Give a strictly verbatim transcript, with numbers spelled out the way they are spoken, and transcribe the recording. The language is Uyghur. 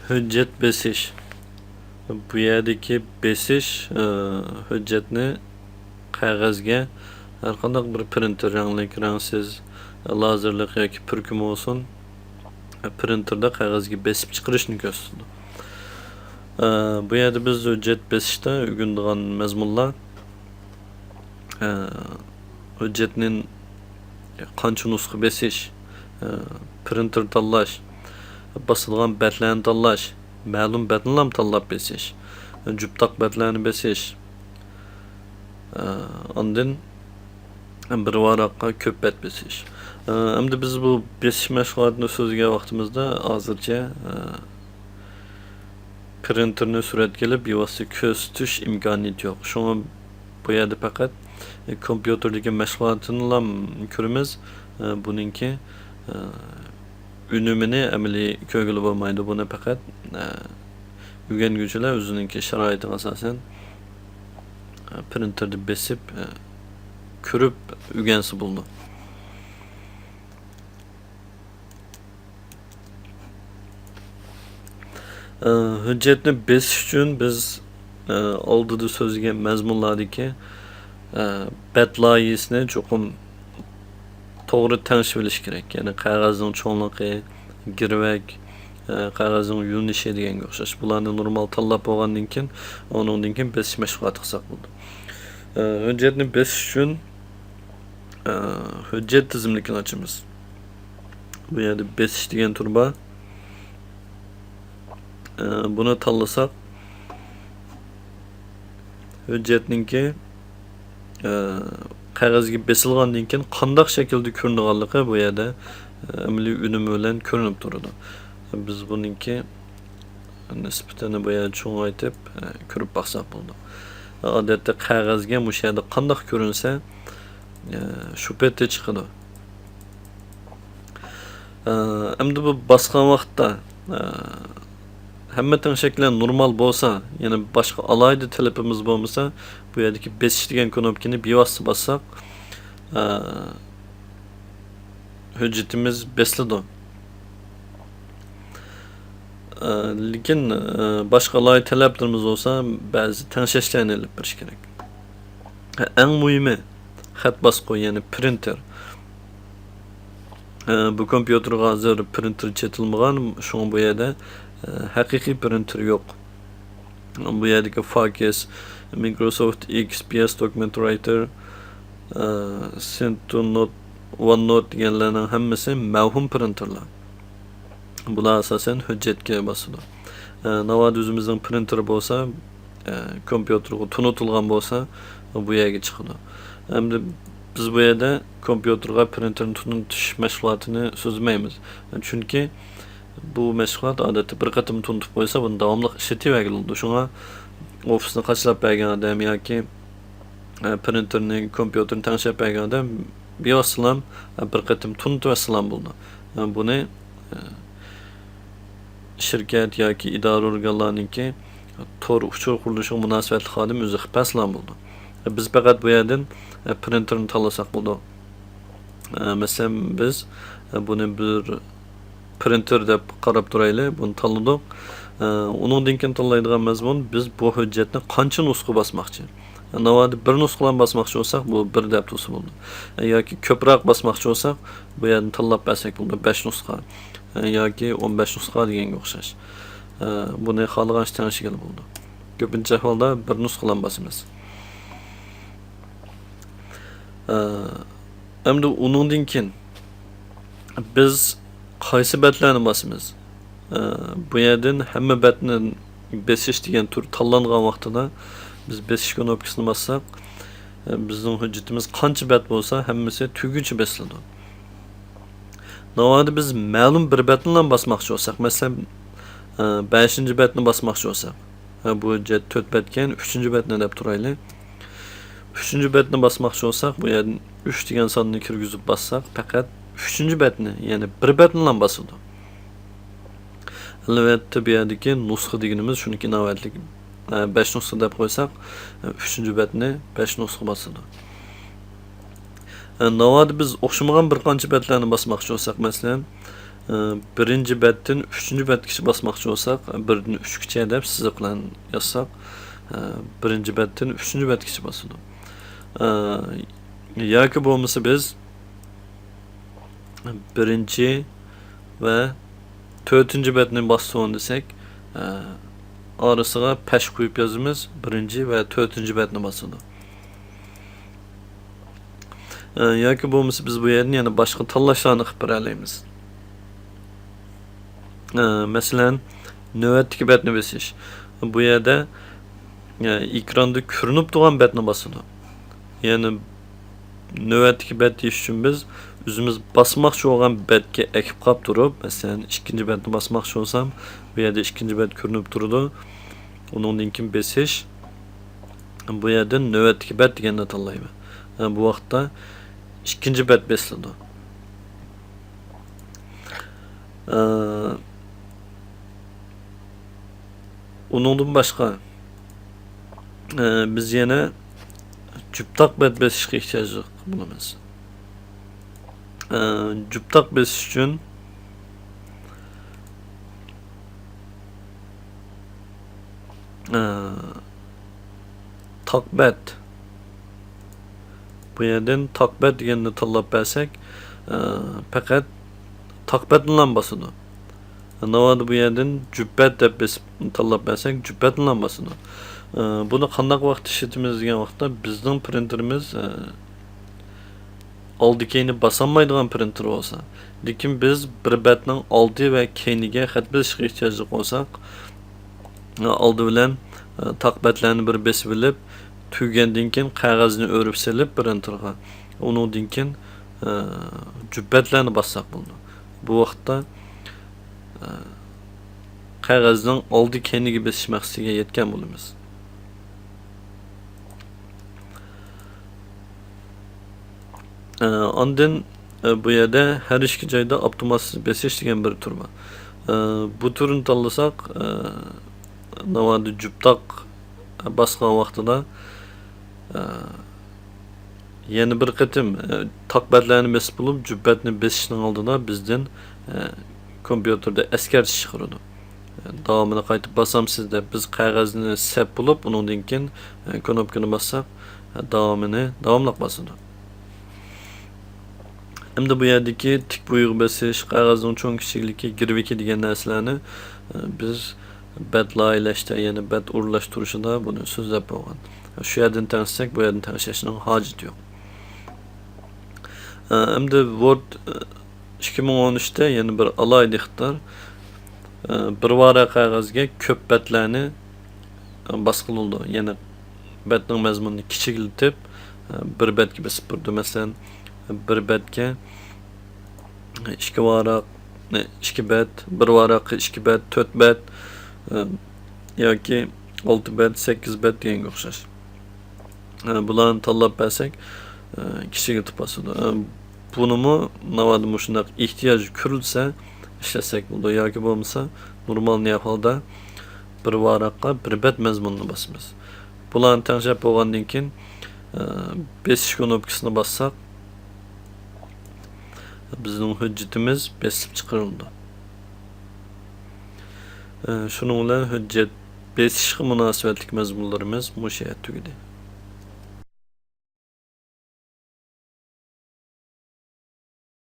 ھۆججەت بېسىش. بۇ يەردىكى بېسىش، ئە، ھۆججەتنى قەغەزگە ھەرقانداق بىر پرىنتېر، رەڭلىك، رەڭسىز، لازېرلىق ياكى پۈركۈم بولسۇن، پرىنتېردا قەغەزگە بېسىپ چىقىرىشنى كۆرسىتىدۇ. ئە، بۇ يەردە بىز ھۆججەت بېسىشتا ئۆگىنىدىغان مەزمۇنلار، ئە، ھۆججەتنى قانچە نۇسخا بېسىش، ئە، پرىنتېر تاللاش، باسىدىغان بەتلەرنى تاللاش، مەلۇم بەتنىلا تاللاپ بېسىش، جۈپ تاق بەتلەرنى بېسىش، ئە، ئاندىن بىر ۋاراققا كۆپ بەت بېسىش. ئە، ئەمدى بىز بۇ بېسىش مەشغۇلاتىنى سۆزلىگەن ۋاقتىمىزدا ھازىرچە، ئە، پرىنتېرنى سۈرەتكە ئېلىپ بىۋاسىتە كۆرسىتىش ئىمكانىيىتى يوق. شۇڭا بۇ يەردە پەقەت، ئە، كومپيۇتېردىكى مەشغۇلاتنىلا كۆرىمىز. ئە، بۇنىڭكى، ئە، ئۈنۈمىنى ئەمەلىي كۆرگىلى بولمايدۇ. بۇنى پەقەت، ئە، ئۆگەنگۈچىلەر ئۆزىنىڭكى شارائىتىغا ئاساسەن، ئە، پرىنتېردا بېسىپ، ئە، كۆرۈپ ئۆگەنسە بولىدۇ. ئە، ھۆججەتنى بېسىش ئۈچۈن بىز، ئە، ئالدىدا سۆزلىگەن مەزمۇنلاردىكى، ئە، بەت لايىھىسىنى چوقۇم توغرا تەڭشىۋېلىش كېرەك. يەنى قەغەزنىڭ چوڭلۇقى، گىرۋەك، ئە، قەغەزنىڭ يۆنىلىشى دېگەنگە ئوخشاش. بۇلارنى نورمال تاللاپ بولغاندىن كېيىن، ئۇنىڭدىن كېيىن بېسىش مەشغۇلاتى قىلساق بولىدۇ. ئە، ھۆججەتنى بېسىش ئۈچۈن، ئە، ھۆججەت تىزىملىكىنى ئاچىمىز. بۇ يەردە بېسىش دېگەن تۈر بار. ئە، بۇنى تاللىساق، ھۆججەتنىڭكى، ئە، قەغەزگە بېسىلغاندىن كېيىن قانداق شەكىلدە كۆرۈنىدىغانلىقى بۇ يەردە، ئە، ئەمەلىي ئۈنۈمى بىلەن كۆرۈنۈپ تۇرىدۇ. بىز بۇنىڭكى نىسبىتىنى بۇ يەردە چوڭايتىپ، ئە، كۆرۈپ باقساق بولىدۇ. ئادەتتە قەغەزگە مۇشۇ يەردە قانداق كۆرۈنسە، ئە، شۇ پېتى چىقىدۇ. ئە، ئەمدى بۇ باسقان ۋاقىتتا، ئە، ھەممە تەڭشەكلەر نورمال بولسا، يەنى باشقا ئالاھىدە تەلىپىمىز بولمىسا، بۇ يەردىكى بېسىش دېگەن كۇنۇپكىنى بىۋاسىتە باسساق، ئە، ھۆججىتىمىز بېسىلىدۇ. ئە، لېكىن، ئە، باشقا ئالاھىدە تەلەپلىرىمىز بولسا، بەزى تەڭشەشلەرنى ئېلىپ بېرىش كېرەك. ئەڭ مۇھىمى، خەت باسقۇ، يەنى پرىنتېر. ئە، بۇ كومپيۇتېرغا ھازىر پرىنتېر چېتىلمىغان، شۇڭا بۇ يەردە، ئە، ھەقىقىي پرىنتېر يوق. بۇ يەردىكى فاكس، مىكروسوفت ئېكس پى ئېس دوكۇمېنت رايتېر، ئە، سېنتونوت، ۋاننوت دېگەنلەرنىڭ ھەممىسى مەۋھۇم پرىنتېرلار. بۇلار ئاساسەن ھۆججەتكە باسىدۇ. ئە، ناۋادا ئۆزىمىزنىڭ پرىنتېرى بولسا، ئە، كومپيۇتېرغا تونۇتۇلغان بولسا، بۇ يەرگە چىقىدۇ. ئەمدى بىز بۇ يەردە كومپيۇتېرغا پرىنتېرنى تونۇتۇش مەشغۇلاتىنى سۆزلىمەيمىز. چۈنكى بۇ مەشغۇلات ئادەتتە بىر قېتىم تونۇتۇپ قويسا، بۇنى داۋاملىق ئىشلىتىۋەرگىلى بولىدۇ. شۇڭا ئوفىسنى قاچىلاپ بەرگەن ئادەم ياكى، ئە، پرىنتېرنى، كومپيۇتېرنى تەڭشەپ بەرگەن ئادەم بىۋاسىتىلا، ئە، بىر قېتىم تونۇتۇۋەتسىلا بولىدۇ. ئە، بۇنى، ئە، شىركەت ياكى ئىدارە ئورگانلارنىڭكى تور ئۇچۇر قۇرۇلۇشىغا مۇناسىۋەتلىك خادىم ئۆزى قىلىپ بەرسىلا بولىدۇ. ئە، بىز پەقەت بۇ يەردىن، ئە، پرىنتېرنى تاللىساق بولىدۇ. ئە، مەسىلەن، بىز، ئە، بۇنى بىر پرىنتېر دەپ قاراپ تۇرايلى، بۇنى تاللىدۇق. ئە، ئۇنىڭدىن كېيىن تاللايدىغان مەزمۇن، بىز بۇ ھۆججەتنى قانچە نۇسخا باسماقچى؟ ناۋادا بىر نۇسخىلا باسماقچى بولساق، بۇ بىر دەپ تۇرسا بولىدۇ. ئە، ياكى كۆپرەك باسماقچى بولساق، بۇ يەردىن تاللاپ بەرسەك بولىدۇ، بەش نۇسخا، ئە، ياكى ئون بەش نۇسخا دېگەنگە ئوخشاش. ئە، بۇنى خالىغانچە تەڭشىگىلى بولىدۇ. كۆپىنچە ئەھۋالدا بىر نۇسخىلا باسىمىز. ئە، ئەمدى ئۇنىڭدىن كېيىن بىز قايسى بەتلەرنى باسىمىز؟ ئە، بۇ يەردىن ھەممە بەتنى بېسىش دېگەن تۈر تاللانغان ۋاقتىدا بىز بېسىش كۇنۇپكىسىنى باسساق، ئە، بىزنىڭ ھۆججىتىمىز قانچە بەت بولسا، ھەممىسى تۈگىگۈچە بېسىلىدۇ. ناۋادا بىز مەلۇم بىر بەتنىلا باسماقچى بولساق، مەسىلەن، ئە، بەشىنچى بەتنى باسماقچى بولساق، ئە، بۇ ھۆججەت تۆت بەتكەن، ئۈچىنچى بەتنى دەپ تۇرايلى. ئۈچىنچى بەتنى باسماقچى بولساق، بۇ يەردىن ئۈچ دېگەن ساننى كىرگۈزۈپ باسساق، پەقەت ئۈچىنچى بەتنى، يەنى بىر بەتنىلا باسىدۇ. ئەلۋەتتە، بۇ يەردىكى نۇسخا دېگىنىمىز شۇنىڭكى ئىناۋەتلىك، ئە، بەش نۇسخا دەپ قويساق، ئە، ئۈچىنچى بەتنى بەش نۇسخا باسىدۇ. ئە، ناۋادا بىز ئوخشىمىغان بىر قانچە بەتلەرنى باسماقچى بولساق، مەسىلەن، ئە، بىرىنچى بەتتىن ئۈچىنچى بەتكىچە باسماقچى بولساق، بىردىن ئۈچكىچە دەپ سىزىق بىلەن يازساق، ئە، بىرىنچى بەتتىن ئۈچىنچى بەتكىچە باسىدۇ. ئە، ياكى بولمىسا بىز بىرىنچى ۋە تۆتىنچى بەتنى باسسۇن دېسەك، ئە، ئارىسىغا پەش قويۇپ يازىمىز، بىرىنچى ۋە تۆتىنچى بەتنى باسىدۇ. ئە، ياكى بولمىسا بىز بۇ يەردىن يەنە باشقا تاللاشلارنى قىلىپ بېرەلەيمىز. ئە، مەسىلەن، نۆۋەتتىكى بەتنى بېسىش. بۇ يەردە، ئە، ئېكراندا كۆرۈنۈپ تۇرغان بەتنى باسىدۇ. يەنى نۆۋەتتىكى بەت دېيىش ئۈچۈن بىز ئۆزىمىز باسماقچى بولغان بەتكە ئەكىپ قاپ تۇرۇپ، مەسىلەن، ئىككىنچى بەتنى باسماقچى بولسام، بۇ يەردە ئىككىنچى بەت كۆرۈنۈپ تۇرىدۇ. ئۇنىڭدىن كېيىن بېسىش. بۇ يەردىن نۆۋەتتىكى بەت دېگەننى تاللايمەن. ھە، بۇ ۋاقىتتا ئىككىنچى بەت بېسىلىدۇ. ئە، ئۇنىڭدىن باشقا، ئە، بىز يەنە جۈپتاق بەت بېسىشقا ئېھتىياجلىق بولىمىز. ئە، جۈپتاق بېسىش ئۈچۈن، ئە، تاق بەت. بۇ يەردىن تاق بەت دېگەننى تاللاپ بەرسەك، ئە، پەقەت تاق بەتنىلا باسىدۇ. ناۋادا بۇ يەردىن جۈپ بەت دەپ بېسىپ تاللاپ بەرسەك، جۈپ بەتنىلا باسىدۇ. ئە، بۇنى قانداق ۋاقىتتا ئىشلىتىمىز دېگەن ۋاقىتتا، بىزنىڭ پرىنتېرىمىز، ئە، ئالدى كەينى باسالمايدىغان پرىنتېر بولسا، لېكىن بىز بىر بەتنىڭ ئالدى ۋە كەينىگە خەت بېسىشقا ئېھتىياجلىق بولساق، ئالدى بىلەن، ئە، تاق بەتلەرنى بىر بېسىۋېلىپ، تۈگىگەندىن كېيىن قەغەزنى ئۆرۈپ سېلىپ پرىنتېرغا، ئۇنىڭدىن كېيىن، ئە، جۈپ بەتلەرنى باسساق بولىدۇ. بۇ ۋاقىتتا، ئە، قەغەزنىڭ ئالدى كەينىگە بېسىش مەقسىتىگە يەتكەن بولىمىز. ئە، ئاندىن، ئە، بۇ يەردە ھەر ئىككى جايدا ئاپتوماتسىز بېسىش دېگەن بىر تۈر بار. ئە، بۇ تۈرنى تاللىساق، ئە، ناۋادا جۈپتاق باسقان ۋاقتىدا، ئە، يەنە بىر قېتىم، ئە، تاق بەتلەرنى بېسىپ بولۇپ، جۈپ بەتنى بېسىشنىڭ ئالدىدا بىزدىن، ئە، كومپيۇتېردا ئەسكەرتىش چىقىرىدۇ. داۋامىنى قايتا باسامسىز دەپ بىز قەغەزنى سەپ بولۇپ، ئۇنىڭدىن كېيىن، ئە، كنوپكىنى باسساق، ئە، داۋامىنى داۋاملىق باسىدۇ. ئەمدى بۇ يەردىكى تىك بۇيرۇق بېسىش، قەغەزنىڭ چوڭ كىچىكلىكى، گىرۋىكى دېگەن نەرسىلەرنى، ئە، بىز بەت لايىھەلەشتە، يەنى بەت ئورۇنلاشتۇرۇشىدا بۇنى سۆزلەپ بولغان. شۇ يەردىن تەڭشىسەك، بۇ يەردىن تەڭشەشنىڭ ھاجىتى يوق. ئە، ئەمدى ۋورد، ئە، ئىككى مىڭ ئون ئۈچتە يەنە بىر ئالاھىدە ئىقتىدار. ئە، بىر ۋاراق قەغەزگە كۆپ بەتلەرنى، ئە، باسقىلى بولىدۇ. يەنى بەتنىڭ مەزمۇنىنى كىچىكلىتىپ، ئە، بىر بەتكە بېسىپ بېرىدۇ. مەسىلەن، بىر بەتكە ئىككى ۋاراق، ئىككى بەت، بىر ۋاراققا ئىككى بەت، تۆت بەت، ئە، ياكى ئالتە بەت، سەككىز بەت دېگەنگە ئوخشاش. ئە، بۇلارنى تاللاپ بەرسەك، ئە، كىچىكلىتىپ باسىدۇ. ئە، بۇنىمۇ ناۋادا مۇشۇنداق ئېھتىياج كۆرۈلسە ئىشلەتسەك بولىدۇ. ياكى بولمىسا نورمال ئەھۋالدا بىر ۋاراققا بىر بەت مەزمۇننى باسىمىز. بۇلارنى تەڭشەپ بولغاندىن كېيىن، ئە، بېسىش كۇنۇپكىسىنى باسساق، بىزنىڭ ھۆججىتىمىز بېسىپ چىقىرىلىدۇ. ئە، شۇنىڭ بىلەن ھۆججەت بېسىشقا مۇناسىۋەتلىك مەزمۇنلىرىمىز مۇشۇ يەردە تۈگىدى.